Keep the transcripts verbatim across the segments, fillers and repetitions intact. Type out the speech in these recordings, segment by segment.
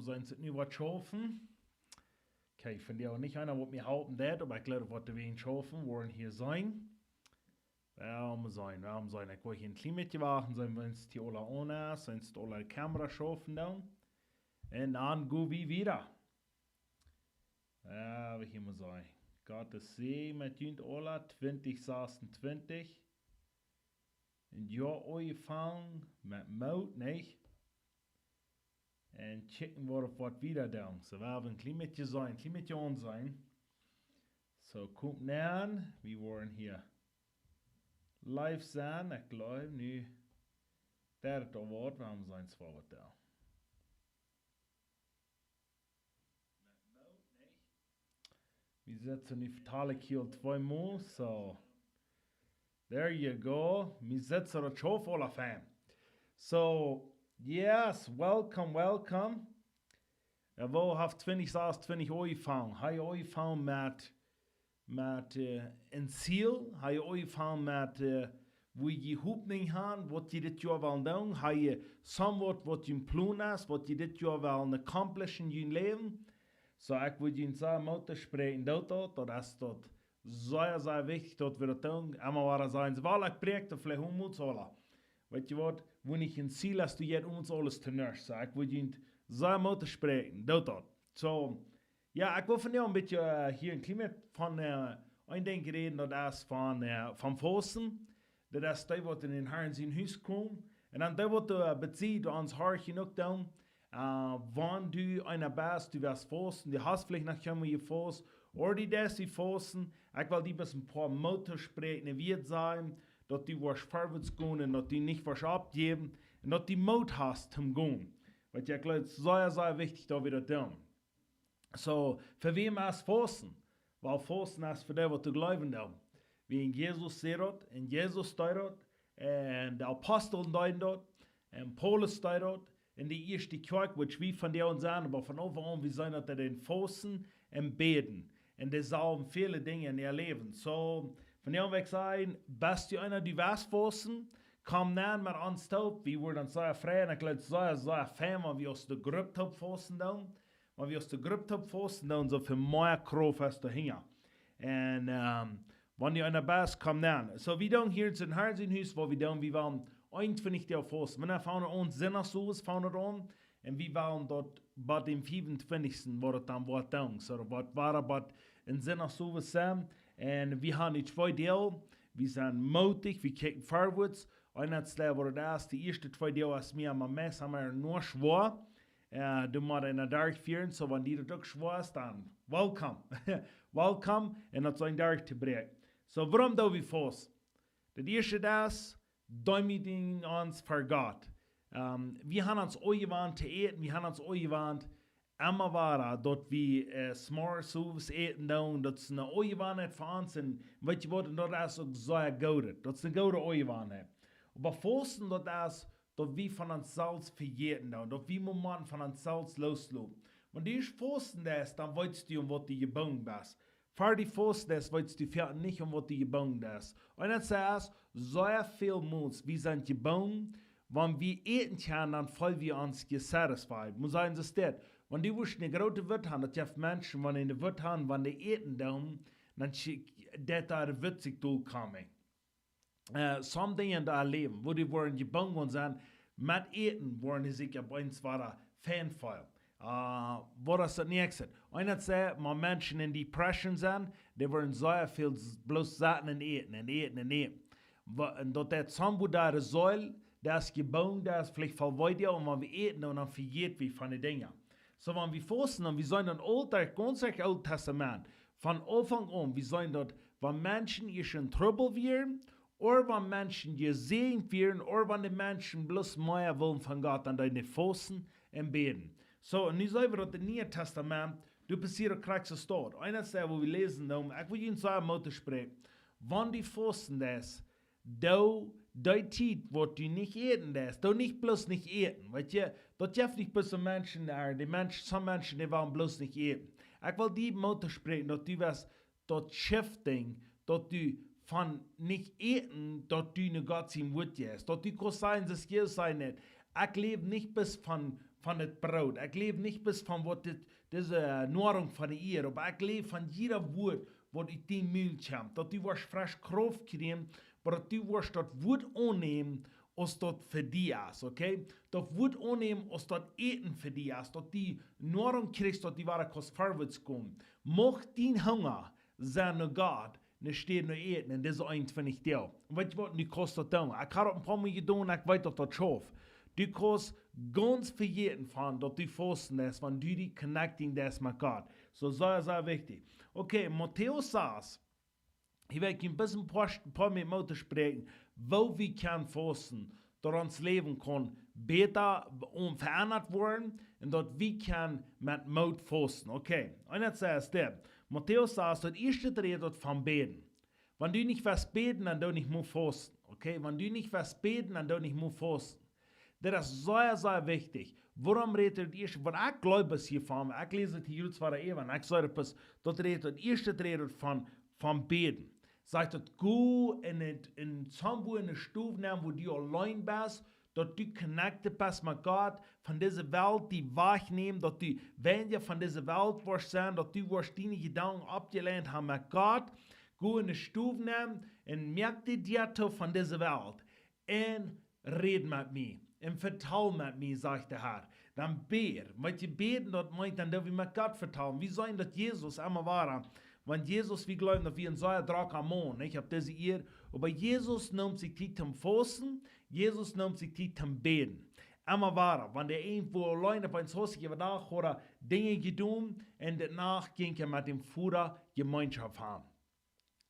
Sent see nu waut schaufen? Okay, von die nich eena waut mie halpen deit, oba ekj jleew waut dee wellen schaufen, woaren hia sennen. Well, mol seenen, well, mol seenen. Ekj well hia een kjlien bät wachten, seenen wan see aula aun es, wan see aula de Kamera schaufen doonen. Un dan go wie wieda. Jo, wie hia mol seenen. Gott es sea met junt aula, twintich sasuntwintich. Un jo, aunjefangen met Moot, nich? Un kjikjen waut, waut wieda doonen. So, wie haben een kjlien bät seenen, een kjlien bät aunseenen. So, komt näa, wie woaren hia live sennen, ekj jleew, nu. Dee haft aul waut, wie haben seenen waut, waut doonen. Wie setten nu Vitalik hia twee mol, so. There you go. Wie setten daut soo aula fein. So, yes, welcome, welcome. Un woo haft twintich sasuntwintich aunjefangen? Hee aunjefangen met, met, äh, een Ziel. Hee aunjefangen met, äh, woo jie Hopninj haben, waut jie dit Joa wellen doonen. Hee somewhat waut jun Plon es, waut jie dit Joa wellen accomplishen en jun Läwen. So, ekj well junt sea Moot toospräakjen, doot daut, daut es daut sea, sea wichtich, daut wie daut doonen. Emma wada sajen see, well, ekj prädj veleicht hondert Mool. Weetst du waut, wan du een Ziel hast, du jeist ons aules to nuscht. So, ekj well junt sea Moot toospräakjen, doot daut. So, jo, ekj well vondoag een bät, äh, hia een kjlien bät von, äh, een Dinkj räden, daut es von, äh, von Fausten. Daut es dee waut en dän Harn sien Hus komen. Un dan dee waut, äh, besied ons Harn uk doonen. Äh, wan du eena best, du west fausten, du hast veleicht noch kjeenmol jefaust, ooda du deist die fausten, ekj well die bloos een poa Moot toospräakjen, wia sennen, daut du woascht verwoats gonen un daut du nich woascht oppjäwen un daut du Moot hast toom gonen. Weetst du, ekj jleew, daut es sea, sea wichtich, daut wie daut doonen. So, fa wäm es Fausten? Well, Fausten es fa dee waut jleewen doonen. Wiels Jesus säd daut, un Jesus deed daut, un de Apostel deeden daut, un Paulus deed daut, un de ieeschte Kjoakj, waut wie vondoag sennen, oba von Aunfank aun, wie seenen daut dee fausten un bäden. Un dee sullen väle Dinja en äa Läwen. So, vondoag well ekj sajen, best du eena, du west fausten, komm näa met ons toop, wie woaren ons sea freien, ekj jleew daut es sea, sea fein, wan wie aus de Grupp toop fausten doonen. Wan wie aus de Grupp toop fausten, dan soo väl mea Krauft es doahinja. Un, ähm, wan du eena best, komm näa. So, wie doonen hia en dän Harn sien Hus, waut wie doonen, wie wellen eenuntwintich Doag fausten. Wie fangen aun, Sindach sowieso fangen aun. Un wie wellen daut bat dän fiefuntwintichsten, waut daut dan woat doonen. So, waut woat bat dän Sindach sowieso sennen. Un wie haben nu twee Doag. Wie sent mootich, wie kjikjen verwoats. Eent es, waut daut es, de ieeschte twee Doag es mie aum mieeschten, oba noch schwoa. Äh, du motst eena derchfieren, so wan die daut uk schwoa es, dan welcome. Welcome, un daut es een Dach to bräakjen. So, wuarom doo wie fausten? Daut ieeschte es, deemootjen ons ver Gott. Ähm, wie haben ons aunjewant to äten, wie haben ons aunjewant emma wada, daut wie, äh, s'morjes, s'owes äten doonen, daut es eene Aunjewanheit fa ons, un weetst du waut, un daut es uk sea goot, daut es eene goode Aunjewanheit. Oba fausten, daut es, daut wie von ons selfst vejäten doonen, daut wie Momenten von ons selfst loosloten. Wan du fausten deist, dan weetst du, om waut du jebungen best. Ver du fausten deist, weetst du veleicht nich, om waut du jebungen best. Un daut es, sea väl Mol, wie sent jebungen, wan wie äten kjennen, dan feelen wie ons satisfied. Mott sennen, soo es daut. Wan du woascht eene groote Wut haben, daut jeft Menschen, wan dee eene Wut haben, wan dee äten doonen, dan schiet daut doa de Wut sikj dol komen. Äh, some Dinja en daut Läwen, woo dee woaren jebungen sennen, met Äten woaren dee sikj opp eemol wada fein feelen. Äh, waut es daut näakjste? Eena sajcht, wan Menschen en Depression sent, dee woaren sea väl s-, bloos sitten un äten un äten un äten. Wa-, un daut daut some wua de Seel, daut es jebungen, daut es veleicht voll Weedoag, un wan wie äten, dan vejäten wie von de Dinja. So, wan wie fausten, dan wie seenen dan aul derch, gaunz derch Oolt Tastament. Von Aunfank aun, wie seenen daut, wan Menschen ieescht en Trubbel wieren, ooda wan Menschen jesäajent wieren, ooda wan de Menschen bloos mea wullen von Gott, dan deeden dee fausten un bäden. So, un nu seenen wie daut em Nieen Tastament, doa passieet krakjt soo waut. Eent es daut, wua wie läsen, dan, ekj well junt sea Moot toospräakjen. Wan du fausten deist, doo dee Tiet, waut du nich äten deist, doo nich bloos nich äten. Weetst du, daut jeft nich bloos Menschen, äh, dee Menschen, some Menschen, dee wellen bloos nich äten. Ekj well die Moot toospräakjen, daut du west daut shifting, daut du von nich äten, daut du no Gott sien Wuat jeist. Daut du kaust sajen, daut es Jesus sien nich. Ekj läw nich bloos von, von daut Broot. Ekj läw nich bloos von waut dit, dise Noarunk von de Ieed, oba ekj läw von jieda Wort waut ut dien Mul kjemt. Daut du woascht fresch Krauft kjrieen, oba daut du woascht daut Wort aunnämen aus daut fa die es, okay? Daut Wort aunnämen aus daut Äten fa die es, daut du Noarunk kjrichst, daut du wada kaust verwoats komen. Mucht dien Hunga sennen no Gott, ne Städ no Äten en dise eenuntwintich Doag. Un weetst waut, du kaust daut doonen. Ekj hab daut een poa Mol jedonen, ekj weet daut daut schauft. Du kaust gaunz vejäten von daut du fausten deist, wan du die connecting deist met Gott. Soo sea, sea wichtich. Okay, Matäus sas. Hia well ekj een bät, een poa, poa mea Moot spräakjen, woo wie kjennen fausten, daut ons Läwen kaun bäta un veendat woaren un daut wie kjennen met Moot fausten. Okay, un daut sajcht dit. Matäus sas, daut ieeschte rät daut von bäden. Wan du nich west bäden, dan doo nich mol fausten. Okay, wan du nich west bäden, dan doo nich mol fausten. Daut es sea, sea wichtich. Wuarom rät hee daut ieeschte? Waut ekj jleew es hia von, ekj läs daut hia jrods wada äwa, un ekj saj daut, daut rät daut ieeschte, daut rät daut von, von bäden. Sajcht daut, go en, en somewhere ene Stow nenn, wua du auleen best, daut du connected best met Gott, von dise Welt die wajchnämen, daut du weinja von dise Welt woascht sennen, daut du woascht diene Jedanken aufjeleent haben met Gott, go enne Stow nenn un moak de Däa too von dise Welt. Un räd met mie. Un vetal met mie, sajcht de Herr. Dan bäd. Waut je bäden, daut meent dan, daut wie met Gott vetalen. Wie sajen daut Jesus emma wada. Wan Jesus, wie jleewen daut wie een sea drocka Maun, nich, opp dise Ieed. Oba Jesus neem sikj Tiet toom fausten, Jesus neem sikj Tiet toom bäden. Emma wada, wan hee irjentwua auleen opp een Hus äwadach haud, Dinja jedonen, un de Nacht jinkj hee met däm Voda Jemeenschoft han.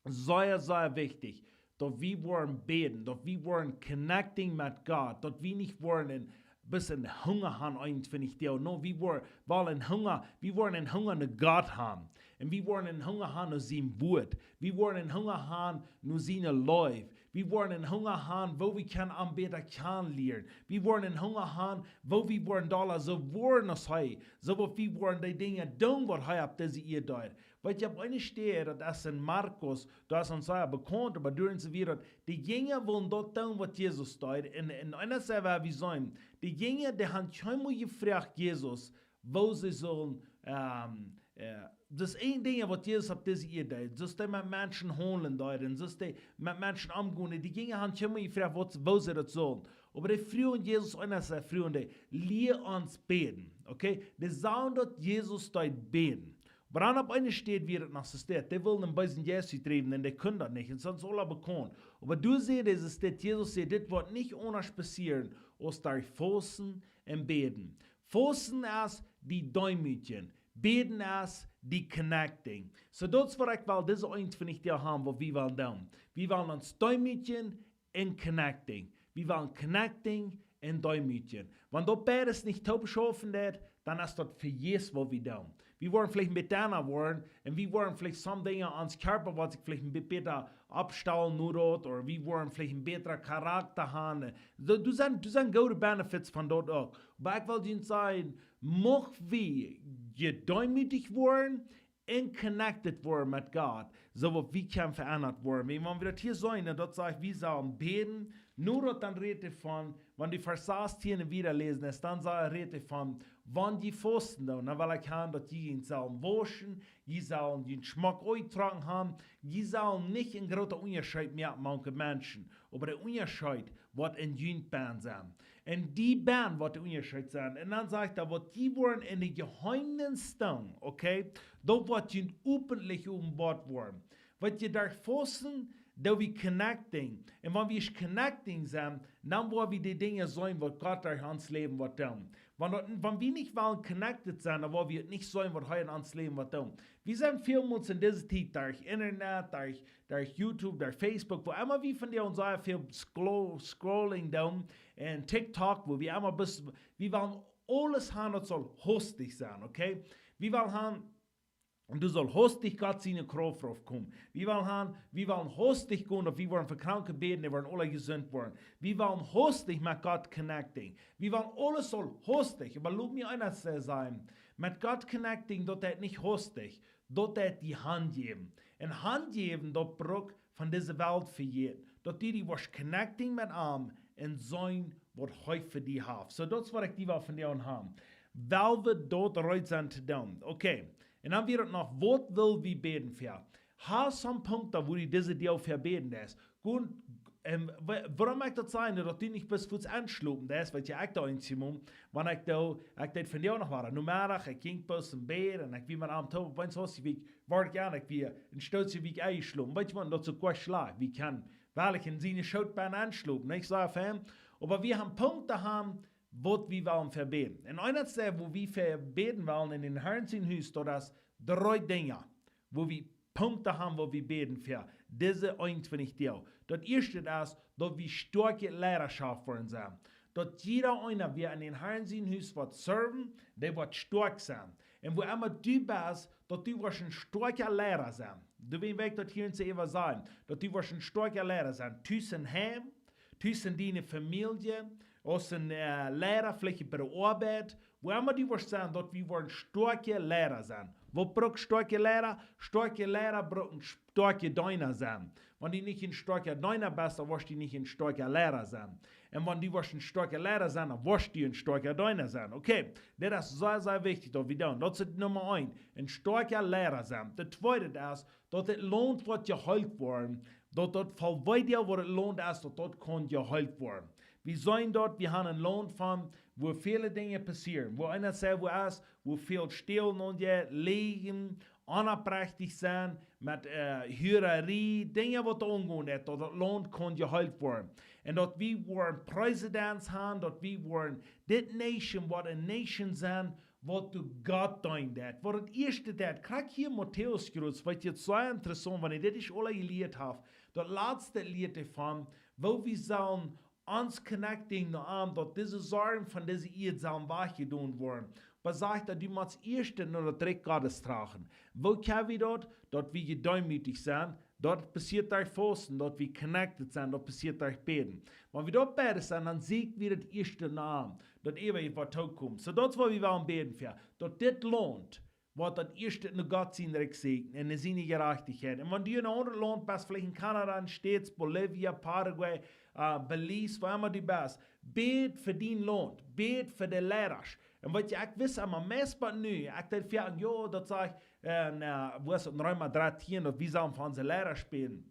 Sea, sea wichtich, daut wie woaren bäden, daut wie woaren connecting met Gott, daut wie nich woaren een bät Hunga han, eenuntwintich Doag. No, wie woaren, well een Hunga, wie woaren een Hunga no Gott han. Un wie woaren een Hunga han no sien Wort. Wie woaren een Hunga han no siene Leew. Wie woaren een Hunga han, woo wie kjennen am bäta kjanen lieren. Wie woaren een Hunga han, woo wie woaren dolla soo woaren aus hee. Soo waut wie woaren dee Dinja doonen, waut hee opp dise Ieed deed. Weetst, opp eene Städ, daut es en Markus, daut es ons sea bekaunt, oba doa es wada daut, de Jinja wullen daut doonen, waut Jesus deed. Un, un eent es, wua wie seenen, de Jinja, dee han kjeenmol jefroacht Jesus, woo see sullen, ähm, äh, daut es een Dinkj, waut Jesus opp dise Ieed deed. Soo aus hee met Menschen haundlen deed, un soo aus hee met Menschen omjinj. De Jinja han kjeenmol jefroacht, waut, woo see daut sullen. Oba dee fruagen Jesus, eent es, fruagen dee, lia ons bäden. Okay? Dee sagen daut Jesus deed bäden. Oba dan opp eene Städ wia daut noch soo, dee wullen een beesen Jeist utdräwen un dee kunnen daut nich. Un daut es aula bekaunt. Oba doa sajcht dise Städ, Jesus sajcht, dit woat nich aundasch passieren, aus derch fausten un bäden. Fausten es die deemootjen. Bäden es die connecting. Soo daut es waut ekj well, dise eenuntwintich Doag haben, waut wie wellen doonen. Wie wellen ons deemootjen un connecting. Wie wellen connecting un deemootjen. Wan daut beides nich toop schaufen deit, dan es daut vejäfs, waut wie doonen. Wie woaren veleicht een bät dana woaren un wie woaren veleicht some Dinja aun ons Kjarpa, waut sikj veleicht een bät bäta aufstalen no daut, ooda wie woaren veleicht een bätren Charakta han. Doa, doa sent, doa sent goode benefits von daut uk. Oba ekj well junt sajen, mucht wie jedeemootijcht woaren un connected woaren met Gott, soo daut wie kjennen veendat woaren. Wan, wan wie daut hia seenen, daut sajcht, wie sellen bäden, no daut dan rät hee von, wan du Varsch sastieen un wieda läsen, es dan sa-, rät hee von, wan jie fausten doonen, dan well ekj han, daut jie junt sellen wauschen, jie sellen junt schmock utjetrocken han, jie sellen nich een groota Unjascheet moaken mank de Menschen, oba de Unjascheet woat en junt bennen sennen. Un die bennen woat de Unjascheet sennen. Un dan sajcht hee, waut jie woaren en de Jeheemnis doonen, okay? Daut woat junt openlich openboat woaren. Waut jie doa fausten, doo wie connecting. Un wan wie connecting sent, dan woa wie de Dinja seenen, waut Gott derch ons Läwen woat doonen. Wan daut, wan wie nich wellen connected sennen, dan woa wie nich seenen, waut hee en ons Läwen woat doonen. Wie sent välmols en dise Tiet derch Internet, derch derch YouTube, derch Facebook, wua emma wie vondoag sea väl scro-, scrolling doonen, un TikTok, wua wie emma bloos, wie wellen aules han, daut saul hastich sennen, okay? Wie wellen han, un doa saul hastich Gott siene Krauft raufkomen. Wie wellen han, wie wellen hastich gonen, daut wie woaren fa Kranke bäden, dee woaren aula jesunt woaren. Wie wellen hastich met Gott connecting. Wie wellen aules saul hastich, oba lot mie eent sajen, met Gott connecting, daut deit nich hastich, daut deit die hanjäwen. Un hanjäwen, daut brukt von dise Welt vejäten. Daut du die woascht connecting met am un seenen, waut hee fa die haft. So, daut es waut ekj die well von die aunhaben. Well wie daut reed sennen to doonen. Okay. Un dan wia et noch, waut well wie bäden fa? Hast du Punkten, wua du dise Deel fa bäden deist? Goot, ähm, wa-, wuarom ekj daut saj, daut du nich bloos fuaz enschlopen deist, wiels je ekj doa eent, Simon, wan ekj doa, ekj deed vondoag noch wada, Nomeddach, ekj jinkj bloos em Bad un ekj wia met am toop, opp eemol wort ekj, wort ekj aun, ekj wia een Stootje wia ekj enjeschlopen. Weetst du waut, daut es uk krakjt schlajcht. Wie kjennen werkjlich en siene Schoot bennen enschlopen, nich soo fein. Oba wie haben Punkten haben, waut wie wellen fa bäden. Un eent es, wua wie fa bäden wellen en dän Herrn sien Hus, daut es dree Dinja, wua wie Punkten haben, wua wie bäden fa dise eenuntwintich Doag. Daut ieeschte es, daut wie stoakje Leidaschoft woaren sennen. Daut jieda eena, wäa en dän Herrn sien Hus woat serven, dee woat stoakj sennen. Un wua emma du best, daut du woascht een stoakja Leida sennen. Du, wan ekj daut hia en Seba saj, daut du woascht een stoakja Leida sennen. Tus em Heim, tus en diene Famielje, aus een, äh, Leida, veleicht bie de Oabeit, wua emma du woascht sennen, daut wie woaren stoakje Leida sennen. Waut brukt stoakje Leida? Stoakje Leida brukt een stoakja Deena sennen. Wan du nich een stoakja Deena best, dan woascht du nich een stoakja Leida sennen. Un wan du woascht een stoakja Leida sennen, dan woascht du een stoakja Deena sennen. Okay, daut es sea, sea wichtich, daut wie doonen. Daut es Numma eent, een stoakja Leida sennen. Daut tweede es, daut daut Launt woat jeheelt woaren, daut daut voll wieda, wua daut Launt es, daut daut kaun jeheelt woaren. Wie seenen daut, wie haben een Launt von, wua väle Dinja passieren, wua eena sajcht, wua es, wua väl Stälen aunjeit, Läajen, onopprechtich sennen, met, äh, Huararie, Dinja waut aungonen, daut daut Launt kaun jeheelt woaren. Un daut wie woaren Presidents haben, daut wie woaren, dit Nation woat een Nation sennen, waut doa Gott deent. Waut daut ieeschte deed, krakjt hia Matäus jrod, waut ekj soo interessaunt, wan ekj dit ieescht aula jelieet hab, daut latste Leet doavon, wua wie sellen ons connecting no am, daut dise Sorjen von dise Ieed sellen wajchjedonen woaren. Oba sajcht daut, du motst ieescht no daut Rikj Gottes trachten. Woo kjenn wie daut? Daut wie jedeemootijcht sennen, daut passieet derch fausten, daut wie connected sennen, daut passieet derch bäden. Wan wie daut bäden sennen, dan sieekj wie daut ieeschte no am, daut eewje waut tookjemt. So daut es waut wie wellen bäden fa, daut dit Launt, waut daut ieeschte no Gott sien Rikj sieekjt un no siene Jerajchtichkjeit. Un wan du en een aundret Launt best, veleicht en Kanada, en States, Bolivia, Paraguay, äh, Belize, wua emma du best, bäd fa dien Launt, bäd fa de Leidasch. Un weetst du, ekj wist emma meist bat nu, ekj deed foaken, jo, daut saj ekj, un, äh, wua es daut en Reema dartieen, daut wie sellen fa onse Leidasch bäden.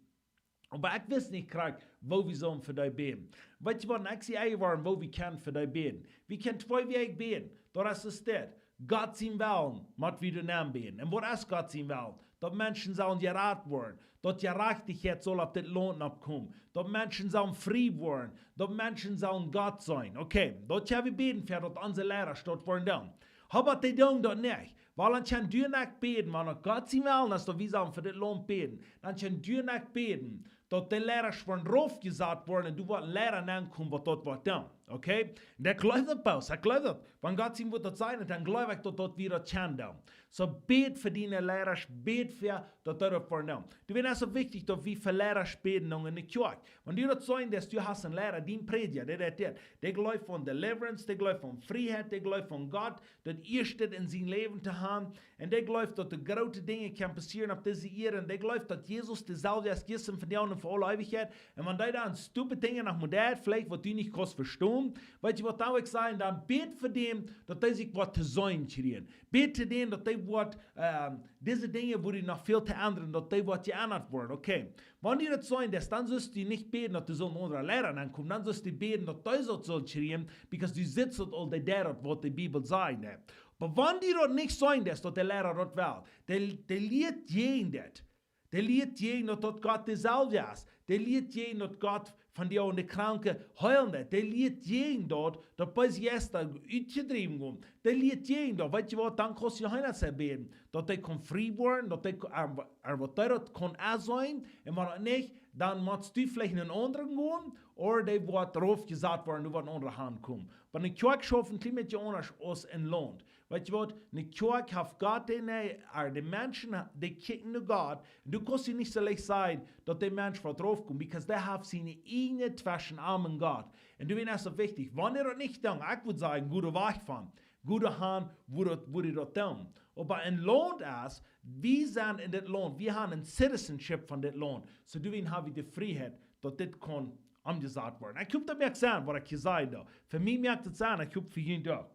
Oba ekj wist nich krakjt, woo wie sellen fa dee bäden. Weetst du waut, ekj sie ea woaren, woo wie kjennen fa dee bäden. Wie kjennen twee Wäaj bäden. Daut es daut. Gott sien Wellen, mott wie doa nenn bäden. Un waut es Gott sien Wellen? Daut Menschen sellen jerat woaren. Daut Jerajchtichkjeit saul opp dit Launt oppkomen. Daut Menschen sellen frie woaren. Daut Menschen sellen Gott seenen. Okay, daut kjenn wie bäden fa, daut onse Leidasch daut woaren doonen. Oba dee doonen daut nich. Wiels dan kjenn du un ekj bäden, wan daut Gott sien Wellen es, daut wie sellen fa dit Launt bäden, dan kjenn du un ekj bäden, daut de Leidasch woaren raufjesat woaren un doa woat een Leida nenkomen, waut daut woat doonen. Okay? Un ekj jleew daut, Paulus, ekj jleew daut. Wan Gott sien Wuat daut sajcht, dan jleew ekj daut, daut wie daut kjennen doonen. So bäd fa diene Leidasch, bäd fa daut dee daut woaren doonen. Du, wan es soo wichtich, daut wie fa Leidasch bäden en de Kjoakj. Wan du daut seenen deist, du hast een Leida, dien Prädja, dee, dee, dee, dee jleeft aun deliverance, dee jleeft aun Frieheit, dee jleeft aun Gott, daut ieeschte en sien Läwen to haben. Un dee jleeft, daut doa groote Dinja kjennen passieren opp dise Ieed. Un dee jleeft, daut Jesus deeselwja es jistren, vondoag un fa aule Eewichkjeit. Un wan dee dan stupid Dinja noch mott doonen, veleicht waut du nich kaust vestonen, weetst du waut, dan well ekj sajen, dan bäd fa dän, daut dee sikj waut to seenen kjrieen. Bäd fa dän, daut dee waut, ähm, dise Dinja, wua dee noch väl to endren, daut dee waut jeendat woaren. Okay. Wan du daut seenen deist, dan sust du nich bäden, daut doa saul een aundra Leida nenkomen. Dan sust du bäden, daut dee daut saul kjrieen, because du sitst daut aul, dee deit daut, waut de Bibel sajcht, nä? Oba wan du daut nich seenen deist, daut de Leida daut well, dee, dee lieet jäajen daut. Dee lieet jäajen daut, daut Gott deeselwja es. Dee lieet jäajen daut Gott vondoag de Kranke heelen deit. Dee lieet jäajen daut, daut beese Jeista utjedräwen woaren. Dee lieet jäajen daut, weetst du waut, dan kaust du hia no bäden, daut dee kaun frie woaren, daut dee kaun, äh, äh, waut dee daut kaun enseenen, un wan daut nich, dan motst du veleicht no een aundren gonen, ooda dee woat raufjesat woaren, doa woat een aundra hankomen. Oba ne Kjoakj schauft een kjlien bät aundasch aus een Launt. Weetst du waut, ne Kjoakj haft Gott en, äh, de Menschen, dee kjikjen no Gott, un du kaust nich soo leicht sajen, daut de Mensch woat raufkomen, because dee haft siene ieejne tweschen am un Gott. Un du, wan es daut wichtich, wan dee daut nich doonen, ekj wudd sajen, go wajch von. Go han, wua daut, wua dee daut doonen. Oba een Launt es, wie sent en dit Launt, wie haben een citizenship von dit Launt. So du, wan hab wie de Frieheit, daut dit kaun omjesat woaren. Ekj hop daut moakt Senn, waut ekj hia saj doa. Fa mie moakt et Senn, ekj hop fa junt uk.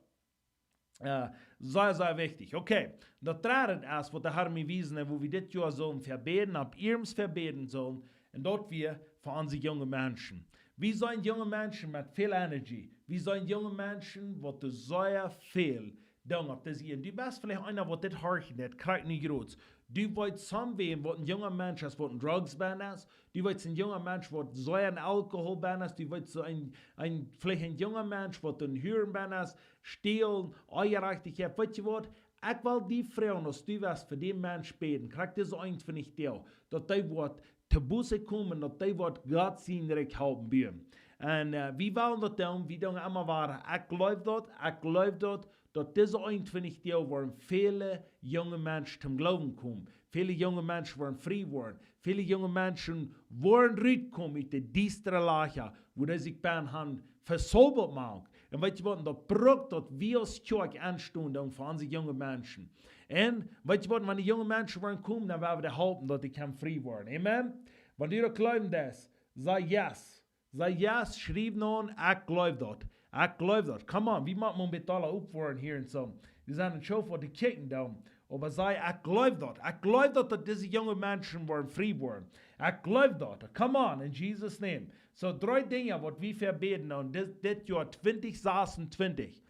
Sea, sea wichtich. Okay, daut dredde es, waut de Herr mie wiest, un woo wie dit Joa sellen vebäden, opp iernst vebäden sellen, un daut wia fa onse junge Menschen. Wie sent junge Menschen met väl Energie. Wie sent junge Menschen, waut doa sea väl doonen opp dise Ieed. Du best veleicht eena, waut dit horchen deit, krakjt nu jrods. Du weetst someone, waut een junga Mensch es, waut en Drugs benn es. Du weetst een junga Mensch, waut sea en Alkohol benn es. Du weetst een, een, veleicht een junga Mensch, waut en Huren benn es, Stälen, Onjerajchtichkjeit. Weetst du waut? Ekj well die froagen, aus du wurscht fa dän Mensch bäden, krakjt dise eenuntwintich Doag, daut dee woat to Buße komen, daut dee woat Gott sien Rikj halpen buen. Un wie wellen daut doonen, wie doonen emma wada. Ekj jleew daut, ekj jleew daut, daut dise eenuntwintich Doag woaren väle junge Menschen toom Gloowen komen. Väle junge Menschen woaren frie woaren. Väle junge Menschen woaren rutkomen ut de diestre Laja, wua dee sikj benn han vesaubelt moakt. Un weetst du waut, daut brukt daut wie aus Kjoakj enstonen doonen fa onse junge Menschen. Un weetst du waut, wan de junge Menschen woaren komen, dan woa wie dee halpen, daut dee kjennen frie woaren. Amen? Wan du daut jleewen deist, saj yes. Saj yes, schriew no, ekj jleew daut. Ekj jleew daut. Come on, wie motten een bät aula oppwoaren hia un soo. Wie sent een Show fa de Kjoakj dan. Oba saj, ekj jleew daut. Ekj jleew daut, daut dise junge Menschen woaren frie woaren. Ekj jleew daut. Come on, in Jesus' name. Soo, dree Dinja, waut wie vebäden doonen dit, dit Joa twintich sasuntwintich.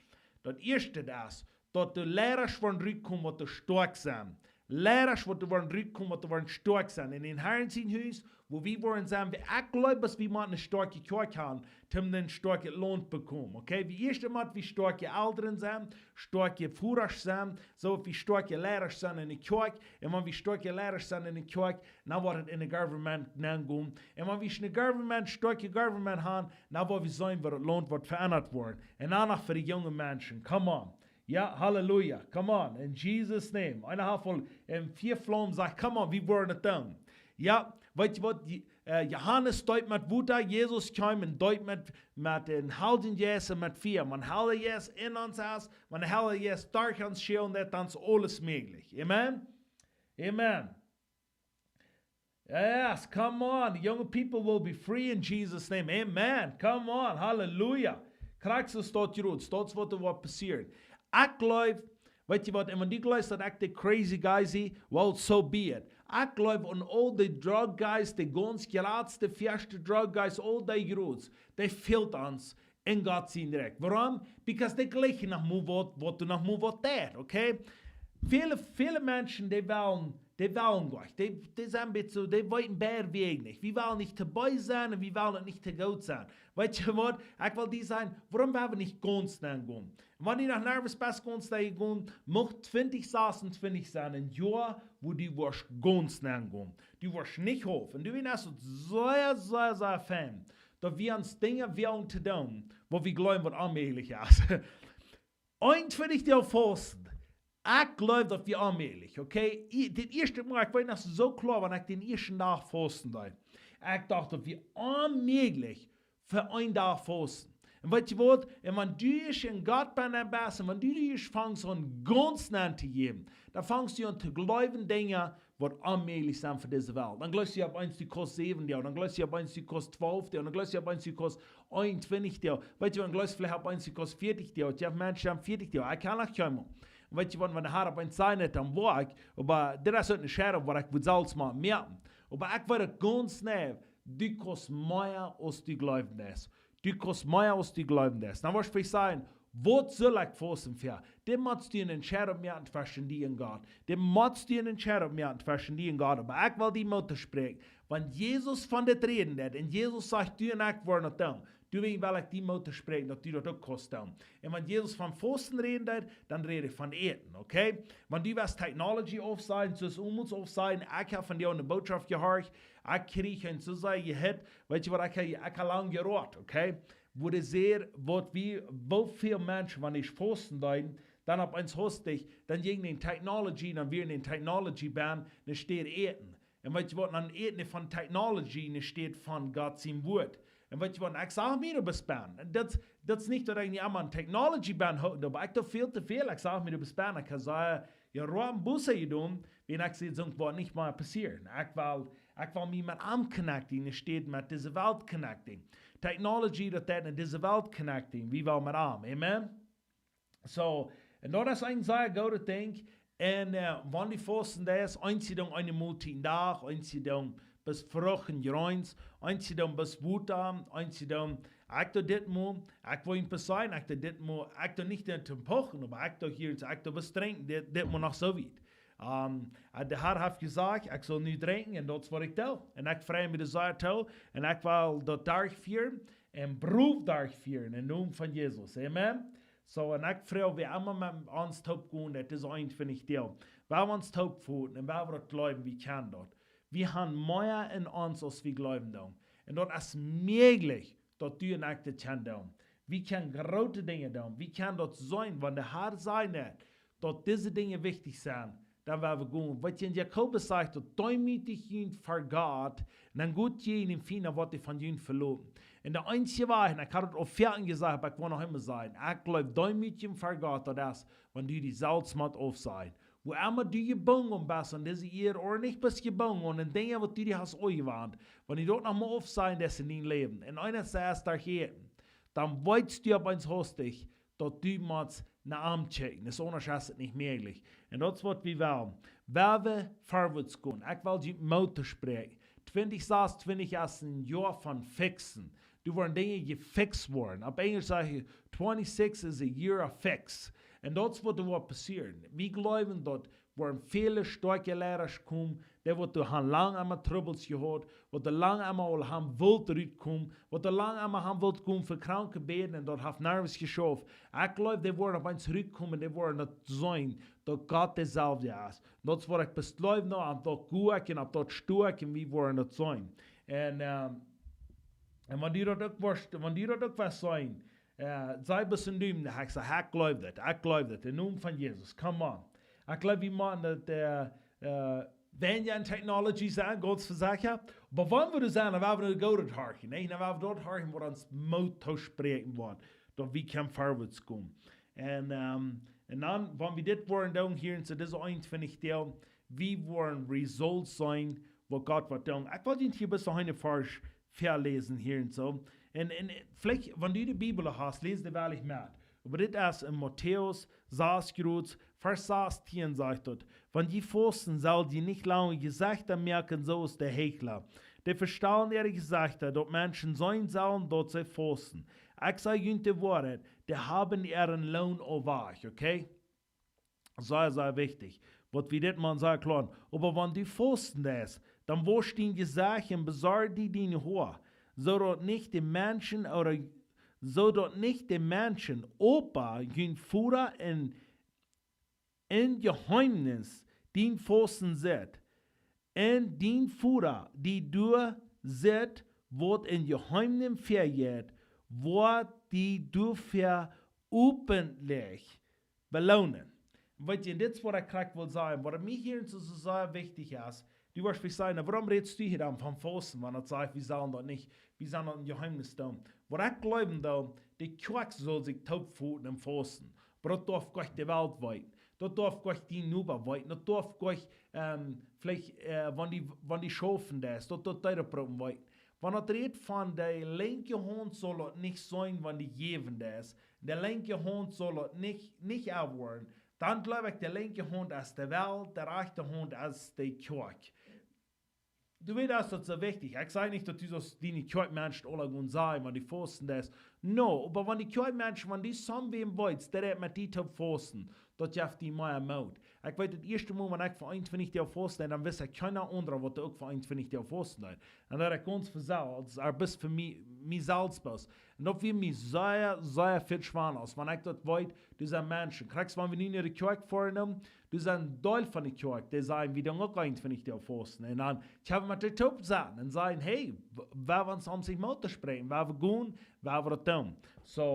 Daut ieeschte es, daut de Leidasch woaren rutkomen, waut doa stoakj sent. Leidasch, waut doa woaren rutkomen, waut doa woaren stoakj sent. En dän Herrn sien Hus, wua wie woaren sennen, wie, ekj jleew, daut wie motten eene stoakje Kjoakj haben, toom een stoakjet Launt bekomen. Okay? Wie ieescht motten wie stoakje Elren sennen, stoakje Vodasch sennen, soo aus wie stoakje Leidasch sent en de Kjoakj. Un wan wie stoakje Leidasch sent en de Kjoakj, dan woat et en de government nengonen. Un wan wie en de government, stoakje government haben, dan woa wie seenen, woo daut Launt woat veendat woaren. Un dan noch fa de junge Menschen. Come on. Jo, halleluja. Come on. In Jesus' name. Eena haft aul en vea Flaum jesajcht, come on, wie woaren et doonen. Jo, weetst du waut? Je-, äh, Johanes deept met Wota, Jesus kjeem un deept met, met dän Heiljen Jeist un met Fia. Wan Heilja Jeist en ons es, wan Heilja Jeist derch ons schienen deit, dan es aules mäajlich. Amen? Amen. Yes, come on. Young people will be free in Jesus' name. Amen. Come on. Halleluja. Krakjt soo es daut jrods. Daut es waut doa woat passieren. Ekj jleew, weetst du waut, un wan du jleefst, daut ekj de crazy guy sie, well, so be it. Ekj jleew aun aul dee drug guys, dee gaunz jratste, fieeschte drug guys, aul dee jrods, dee fält ons en Gott sien Rikj. Wuarom? Because dee jlikjen noch mau waut, waut doa noch mau waut deit, okay? Väle, väle Menschen, dee wellen, dee wellen nich. Dee, dee sent een bät soo, dee weeten bie Wäaj nich. Wie wellen nich to bees sennen un wie wellen nich to goot sennen. Weetst du waut? Ekj well die sajen, wuarom woa wie nich gaunz nengonen? Wan du noch nervös best, gaunz nengonen, mucht twintich sasuntwintich sennen een Joa, wua du woascht gaunz nengonen. Du woascht nich half. Un du, wie es et sea, sea, sea fein, daut wie ons Dinja wellen to doonen, waut wie jleewen, waut onmäajlich es. Eenuntwintich Doag fausten. Ekj jleew, daut wia onmäajlich, okay? Ekj, daut ieeschte Mol, ekj weet noch soo kloa, wan ekj dän ieeschten Dach fausten deed. Ekj docht, daut wia onmäajlich fa een Dach fausten. Un weetst du waut? Un wan du ieescht en Gott benn best, un wan du ieescht fangst aun gaunz nentojäwen, dan fangst du aun to jleewen Dinja, waut onmäajlich sent fa dise Welt. Dan jleefst du opp eemol, du kaust säwen Doag. Dan jleefst du opp eemol, du kaust twalf Doag. Dan jleefst du opp eemol, du kaust eenuntwintich Doag. Weetst du, dan jleefst du veleicht opp eemol, du kaust vieetich Doag. Jo, Menschen haben vieetich Doag. Ekj kaun noch kjennen. Un weetst du, wan, wan de Herr opp eemol sien, dan woa ekj. Oba dit es uk eene Entscheidunk, waut ekj mott selfst mol moaken. Oba ekj weet et gaunz jeneiw, du kaust mea aus du jleewen deist. Du kaust mea aus du jleewen deist. Dan woascht du veleicht sajen, waut saul ekj fausten fa? Dan motst du eene Entscheidunk moaken tweschen die un Gott. Dan motst du eene Entscheidunk moaken tweschen die un Gott. Oba ekj well die Moot toospräakjen. Wan Jesus von dit räden deed, un Jesus sajcht, du un ekj woaren daut doonen, dan well ekj die Moot toospräakjen, daut du daut uk kaust doonen. Un wan Jesus von fausten räden deed, dan räd ekj von äten, okay? Wan du wurscht technology aufsajen, soo aus ons aufsajen, ekj hab von die eene Botschaft jehieet, ekj kjrieech een soo sea jehit, weetst du waut, ekj, ekj hab lang jeroat, okay? Wua dee säd, waut wie, woo väl Menschen, wan dee fausten deeden, dan opp eemol hastich, dan jinkj dee en technology, dan wia dee en technology benn, enne Städ äten. Un weetst du waut, dan äten dee von technology, enne Städ von Gott sien Wuat. Un weetst du waut, ekj sach mie doa bie benn. Daut, daut es nich, daut ekj nich emma en technology benn, oba ekj doo väl to väl, ekj sach mie doa bie benn, ekj kaun sajen, jo, Rob, Buße jedonen, wan ekj see, soo woat nich mea passieren. Ekj well, ekj well mie met am connecten, enne Städ met dise Welt connecten. technology, daut deit en dise Welt connecting, wie well met am. Amen? So, un daut es een sea goodet Dinkj. Un uh, wan du fausten deist, eensje dan eene Mol tieen Doag, eensje dan bloos Frucht un Jreens, eensje dan bloos Wota, eensje dan, ekj doo dit mol, ekj well junt bloos sajen, ekj doo dit mol, ekj doo nich daut om to puchen, oba ekj doo hia, ekj doo bloos drinkjen, dit, dit mol noch soo wiet. Um, de Herr haft jesajcht, ekj saul nu drinkjen un daut es waut ekj doo. Un ekj frei mie doa sea too un ekj well daut derchfieren un brow derchfieren em Nomen von Jesus. Amen. So, un ekj frei mie emma met ons toop gonen, daut es eenuntwintich Doag. Wie ons toop foten un wie daut jleewen, wie kjennen daut. Wie haben mea en ons aus wie jleewen doonen. Un daut es mäajlich, daut du un ekj daut kjennen doonen. Wie kjennen groote Dinja doonen. Wie kjennen daut seenen, wan de Herr sajcht, daut dise Dinja wichtich sent, dan woa wie gonen. Waut en Jakobus sajcht, daut deemootich junt ver Gott, un dan got jie en fina waut dee von junt veloten. Un de eensje Wajch, un ekj haud daut aul väl jesajcht, oba ekj well noch emma sajen, ekj jleew, deemootich ver Gott, daut es, wan du die selfst motst aufsajen. Wua emma du jebungen best aun dise Ieed, ooda nich best jebungen aun de Dinja waut du die hast aunjewant, wan du daut noch mol aufsajen deist en dien Läwen, un eena sajcht, daut jeit, dan weetst du opp eemol hastich, daut du motst no am kjikjen. Daut es aundasch es et nich mäajlich. Un daut es waut wie wellen. Wie wellen verwoats gonen. Ekj well die Moot toospräakjen. Twintich sasuntwintich es een Joa von fixen. Doa woaren Dinja jefixt woaren. Opp Enjlisch sajcht eena, twenty-six is a year of fix. Un daut es waut doa woat passieren. Wie jleewen daut woaren väle stoakje Leidasch komen, dee waut doa han lang emma Trubbels jehaut, waut doa lang emma aul han wult rutkomen, waut doa lang emma han wult komen fa Kranke bäden un daut haft nuscht jeschauft. Ekj jleew, dee woaren opp eemol rutkomen, dee woaren daut seenen, daut Gott deselwja es. Daut es waut ekj bloos jleew, nu, opp daut sto ekj un opp daut sto ekj un wie woaren daut seenen. Un, um, un wan du daut uk woascht, wan du daut uk woascht seenen, uh, saj bloos een Dumen, dan ekj saj, ekj jleew daut, ekj jleew daut, em Nomen von Jesus, come on. Ekj jleew, wie motten daut, uh, uh, wan je en technology sent, gaunz secha, oba wan wie doa sent, dan woa wie daut Goode horchen, nä? Dan woa wie daut horchen, waut ons Moot toospräakjen woat, daut wie kjennen verwoats gonen. Un, um, un dan, wan wie dit woaren doonen hia en soo, dise eenuntwintich Doag, wie woaren results seenen, waut Gott woat doonen. Ekj well junt hia bloos noch een Varsch väaläsen hia en soo. Un, un veleicht, wan du de Bibel hast, läs dee woll met. Oba dit es en Matäus sas, Varsch sastieen sajcht daut: Wan jie fausten, sell jie nich lang Jesechta moaken, soo aus de Heichla. Dee vestalen äare Jesechta, daut Menschen seenen sellen, daut see fausten. Ekj saj junt de Woarheit, dee haben äaren Loon aul wajch, okay? Sea, sea wichtich, waut wie dit mol sea kloa. Oba wan du fausten deist, dan wosch dien Jesecht un besorj die diene Hoa, soo daut nich de Menschen, ooda soo daut nich de Menschen, Opa, jun Voda en, en Jeheemnis dien Fausten sitt. Un dien Voda, dee doa sitt, waut en Jeheemnis väajeit, woat die doafäa openlich beloonen. Weet jie, un dit es waut ekj krakjt well sajen, waut mie hia en soo, soo sea wichtich es. Du woascht veleicht sajen, wuarom rätst du hia dan von fausten, wan daut sajcht, wie sellen daut nich, wie sellen daut em Jeheemnis doonen. Waut ekj jleewen doo, de Kjoakj saul sikj toop foten un fausten. Oba daut darf Gott de Welt weeten. Daut darf Gott dien Noba weeten. Daut darf Gott, ähm, veleicht, äh, wan dee, wan dee schaufen deist, daut, daut dee daut brucken weeten. Wan daut rät von de linkje Haunt saul daut nich sennen, wan dee jäwen deist. De linkje Haunt saul daut nich, nich erwoaren. Dan jleew ekj, de linkje Haunt es de Welt, de rajchte Haunt es de Kjoakj. Du weetst, daut es soo wichtich. Ekj saj nich, daut du saust diene Kjoakjmenschen aula gonen sajen, wan dee fausten deist. No, oba wan dee Kjoakjmenschen, wan dee someone weetst, daut dee met die toop fausten, daut jeft die mea Moot. Ekj weet, daut ieeschte Mol, wan ekj fa eenuntwintich Doag fausten deed, dan wist ekj kjeena aundra, waut uk fa eenuntwintich Doag fausten deed. Un daut ekj gaunz fa selfst, aus, äh, bloos fa mie, mie selfst bloos. Un daut wia mie sea, sea väl schwoara, aus wan ekj daut weet, doa sent Menschen. Krakjt wan wie nu no de Kjoakj foaren, doa sent Deel von de Kjoakj, dee sajen, wie doonen uk eenuntwintich Doag fausten. Un dan kjenn wie met dee toop sennen un sajen, hey, w-, wie wellen ons om sikj Moot toospräakjen, wie wellen gonen, wie wellen daut doonen. So,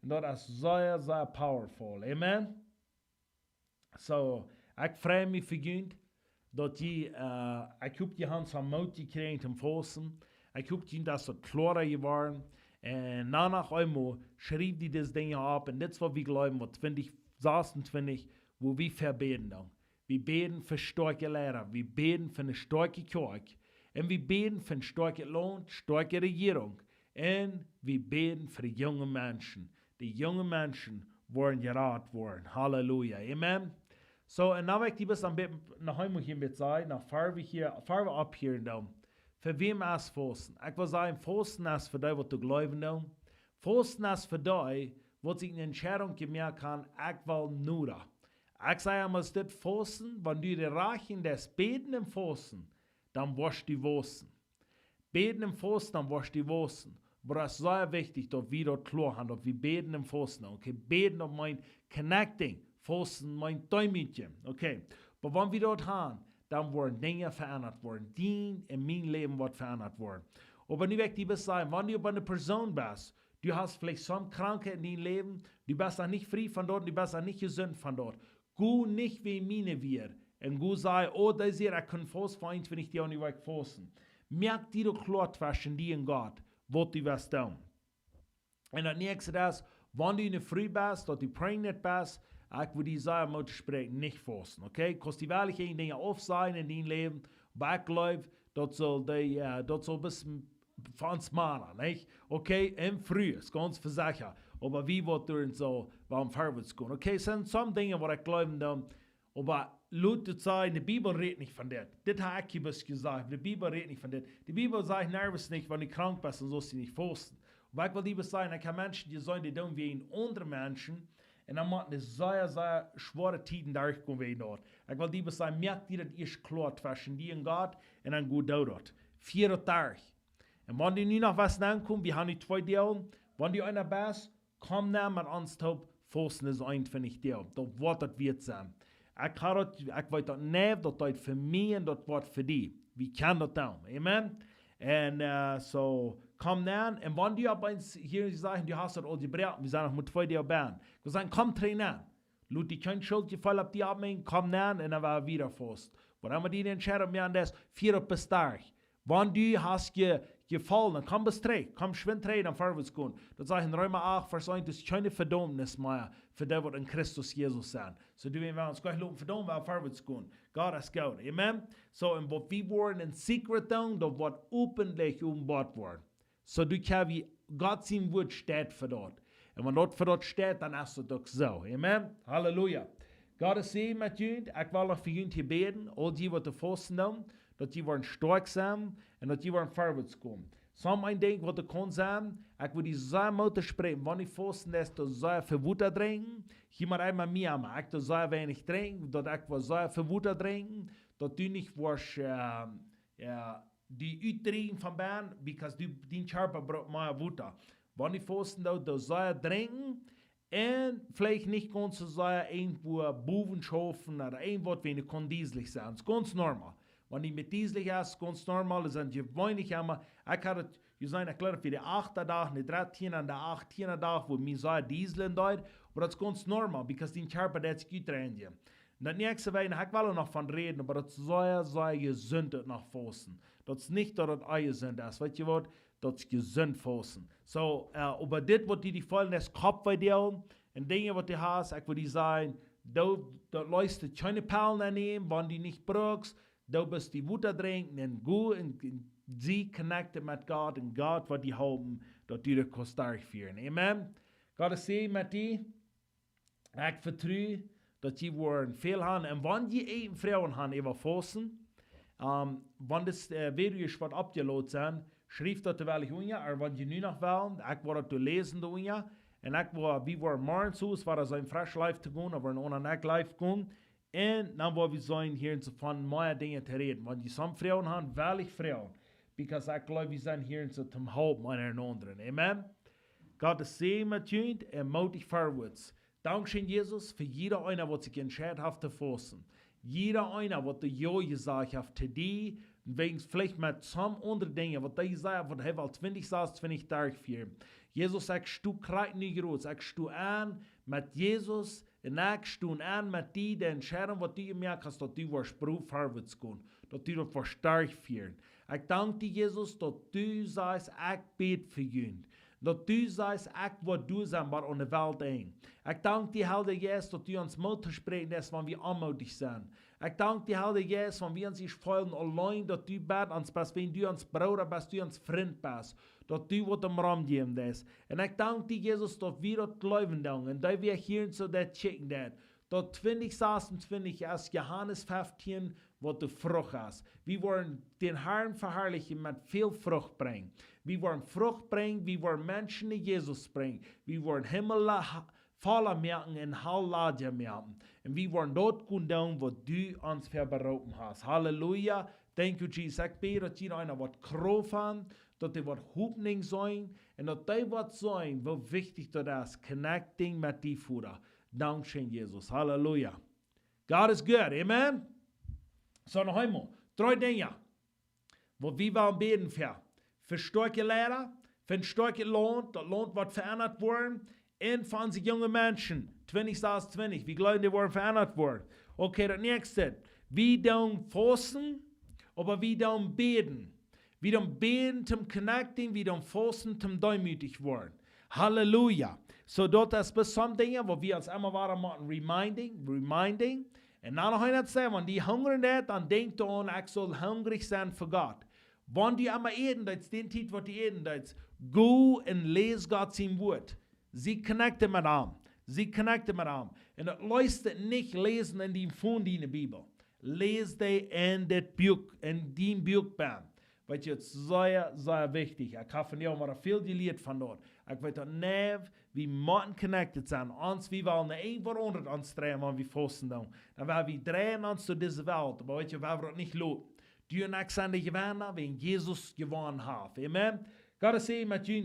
un daut es sea, sea powerful. Amen. So, ekj frei mie fa junt, daut jie, äh, ekj hop, jie haben soon Moot jekjräajen toom fausten. Ekj hop, jie sent daut kloara jeworden. Un dan noch eemol, schriew die dise Dinja opp. Un dit es waut wie jleewen, waut twenty sasuntwintich, woo wie fa bäden dan. Wie bäden fa stoakje Leida. Wie bäden fa eene stoakje Kjoakj. Un wie bäden fa een stoakjet Launt, stoakje Rejierunk. Un wie bäden fa de junge Menschen. De junge Menschen woaren jerat woaren. Halleluja. Amen. So, un dan well ekj die bloos een bät, noch eemol hia met sajen, noch ver wie hia, ver wie opphieren doonen. Fa wäm es Fausten? Ekj well sajen, Fausten es fa dee, waut doa jleewen doonen. Fausten es fa dee, waut sikj eene Entscheidunk jemoakt haben, ekj well noda. Ekj saj emma, es dit Fausten, wan du de Rajchunk deist, bäden un fausten, dan woascht du wausen. Bäden un fausten, dan woascht du wausen. Oba daut es sea wichtich, daut wie daut kloa haben, daut wie bäden un fausten. Okay, bäden, daut meent connecting. Fausten meent deemootjen. Okay, oba wan wie daut haben, dan woaren Dinja veendat woaren. Dien un mien Läwen woat veendat woaren. Oba nu well ekj die bloos sajen, wan du opp eene Persoon best, du hast veleicht soone Krankheit en dien Läwen, du best noch nich frie von daut, du best noch nich jesunt von daut. Go nich wäajen miene Wieed. Un go saj, oh, dee säd, ekj kunn fausten fa eenuntwintich Doag, nu well ekj fausten. Moak die daut kloa tweschen die un Gott, waut du west doonen. Un daut näakjste es, wan du eene Fru best, daut du pregnant best, ekj wudd die sea Moot toospräakjen, nich fausten, okay? Kaust die werkjlich eene Dinja aufsajen en dien Läwen, oba ekj jleew, daut saul dee, äh, daut saul bloos fa ons Mana, nich? Okay, un Frues, gaunz vesechat. Oba wie woaren doa soo, woaren verwoats gonen. Okay, sent soone Dinja, waut ekj jleewen doo. Oba lot daut sennen, de Bibel rät nich von dit. Dit hab ekj bloos jesajcht, de Bibel rät nich von dit. De Bibel sajcht nerjens nich, wan du krank best, dan saust du nich fausten. Oba ekj well die bloos sajen, ekj hab Menschen jeseenen, dee doonen wäajen aundre Menschen. Un dan motten dee sea, sea schwoare Tieden derchgonen wäajen daut. Ekj well die bloos sajen, moak die daut ieescht kloa tweschen die un Gott, un dan go doo daut. Fia daut derch. Un wan du nu noch waut aunkomen, wie haben nu twee Doag, wan du eena best, komm dan met ons toop, fausten dise eenuntwintich Doag. Daut woat daut wieet sennen. Ekj hab daut, ekj weet daut nich, daut deit fa mie un daut woat fa die. Wie kjennen daut doonen. Amen. Un, äh, so, komm dan. Un wan du opp eemol hia sajen, du hast daut aul jebroaken, wie sent noch mau twee Doag bie. Wie sajen, komm trigj aun. Lot die kjeen Schultjefeel opp die aufmoaken, komm aun un dan woa wie wieda fausten. Wan emma du de Entscheidunk moaken deist, fia daut bie. Wan du hast je-, jefollen, dan komm bloos trigj, komm schwind trigj, dan verwoats gonen. Daut sajcht en Reema acht, Varsch eent, daut es kjeene Vedaumnis mea fa dee, waut en Christus Jesus sent. So, du, wan wie ons jlikj loten vedaumen, woa wie verwoats gonen. Gott es goot. Amen. So, un waut wie woaren en secret doonen, daut woat openblich openboat woaren. So, du, kjenn wie, Gott sien Wort steit fa daut. Un wan daut fa daut steit, dan es daut uk soo. Amen. Halleluja. Gott es Säajen met junt. Ekj well noch fa junt hia bäden. Aul dee, waut doa fausten doonen, daut dee woaren stoakj sennen un daut dee woaren verwoats gonen. Soon een Dinkj, waut doa kaun sennen, ekj wudd die sea Moot toospräakjen, wan du fausten deist, daut sea väl Wota drinkjen. Hia mott eena mea, oba ekj doo sea weinich drinkjen, daut ekj woa sea väl Wota drinkjen, daut du nich woascht, äh, jo, die utdrieejen von bennen, because du, dien Kjarpa brukt mea Wota. Wan du fausten deist, doo sea drinkjen un veleicht nich gaunz soo sea irjentwua bowen schaufen ooda irjentwaut, wan du kaust dieslich sennen. Daut es gaunz normal. Wan du met dieslich best, es gaunz normal, daut sent jeweenlich emma, ekj hab daut, jie seenen, ekj jleew, fa dän achten Dach, dän dartieenden, dän achtieen Dach, wua mie sea dieseln deed, oba daut es gaunz normal, because dien Kjarpa deit sikj utreinjen. Un daut näakjste, waut ekj well noch von räden, oba daut es sea, sea jesunt, daut noch fausten. Daut es nich, daut daut onjesunt es. Weetst du waut? Daut es jesunt fausten. So, äh, oba dit, waut die, die feelen, es Koppwee doonen un Dinja, waut du hast, ekj wudd die sajen, doo, daut leist du kjeene Pellen aunnämen, wan du nich brukst, doo bloos die Wota drinkjen un go un, un sie connected met Gott un Gott woat die halpen, daut du daut kaust derchfieren. Amen. Gott es Säajen met die. Ekj vetru, daut jie woaren väl haben. Un wan jie eent Froagen haben äwa fausten, ähm, wan daut, äh, Video es waut oppjelot sent, schrift daut doa wellich unja, ooda wan jie nu noch wellen, ekj woa daut doa läsen doa unja. Un ekj woa, wie woaren morjen soo, es woa daut sennen fresch live to gonen, oba en aundren Dach live gonen. Un dan woa wie sennen hia en soo von mea Dinja to räden. Wan jie soone Froagen haben, wellich froagen. Because ekj jleew, wie sent hia en soo toom halpen eena dän aundren. Amen. Gott es Säajen met junt un mootich verwoats. Dankscheen, Jesus, fa jieda eena, waut sikj entscheit haft to fausten. Jieda eena, waut doa jo jesajcht haft to die, wäajen veleicht met soone aundre Dinja, waut hee jesajcht haft, waut hee aul twintwintich sasentwintich derchfieet. Jesus, ekj sto krakjt nu krakjt, ekj sto aun met Jesus, un ekj sto aun met die, de Entscheidunk, waut du jemoakt hast, daut du woascht ver-, verwoats gonen, daut du daut woascht derchfieren. Ekj dank die, Jesus, daut du sajchst, ekj bäd fa junt. Daut du sajchst: "Ekj woa doa sennen bat aun de Welt Enj." Ekj dank die, Heilja Jeist, daut du ons Moot toospräakjen deist, wan wie onmootich sent. Ekj dank die, Heilja Jeist, wan wie ons ieescht feelen auleen, daut du best ons best, wan du ons Brooda best, du ons Frint best, daut du waut em Rum jäwen deist. Un ekj dank die, Jesus, daut wie daut jleewen doonen. Un daut wie hia soo daut kjikjen daut, daut twintich sasuntwintich es Johanes fieftieen, waut de Frucht es. Wie woaren dän Herrn veharlichen met väl Frucht brinjen. Wie woaren Frucht brinjen, wie woaren Menschen no Jesus brinjen. Wie woaren Himmel la-, volla moaken un Hal ladja moaken. Un wie woaren daut kjennen doonen, waut du ons fa beroopen hast. Halleluja. Thank you, Jesus. Ekj bäd, daut jieda eena woat Krauft haben, daut dee woat Hopninj seenen un daut dee woat seenen, woo wichtich daut es, connecting met die, Voda. Dankscheen, Jesus. Halleluja. God is good. Amen. Soo, noch eemol. Dree Dinja, waut wie wellen bäden fa. Fa stoakje Leida, fa een stoakjet Launt, daut Launt woat veendat woaren. Un fa onse junge Menschen, twintich sasuntwintich, wie jleewen, dee woaren veendat woaren. Okay, daut näakjste. Wie doonen fausten, oba wie doonen bäden. Wie doonen bäden toom connecting, wie doonen fausten toom deemootich woaren. Halleluja. Soo, daut es bloos some Dinja, waut wie ons emma wada motten reminding, reminding. Un dan noch eena sajen, wan die hungren deit, dan denkj doaraun, ekj saul hungrich sennen fa Gott. Wan du emma äten deist, dee Tiet, waut du äten deist, go un läs Gott sien Wort. Sie connected met am. Sie connected met am. Un daut leet sikj nich läsen en dien phone, diene Bibel. Läs dee en dit Buak, en dien Buak benn. Weetst du, daut es sea, sea wichtich. Ekj hab vondoag mau väl jelieet von daut. Ekj weet daut, nä, wie motten connected sennen. Ons, wie wellen no irjentwaut aundret ons dreien, wan wie fausten doonen. Dan woa wie dreien ons to dise Welt. Oba weetst du, woa wie daut nich loten. Du un ekj sent de Jewenna, wäajen Jesus jewonnen haft. Amen. Gott es met junt.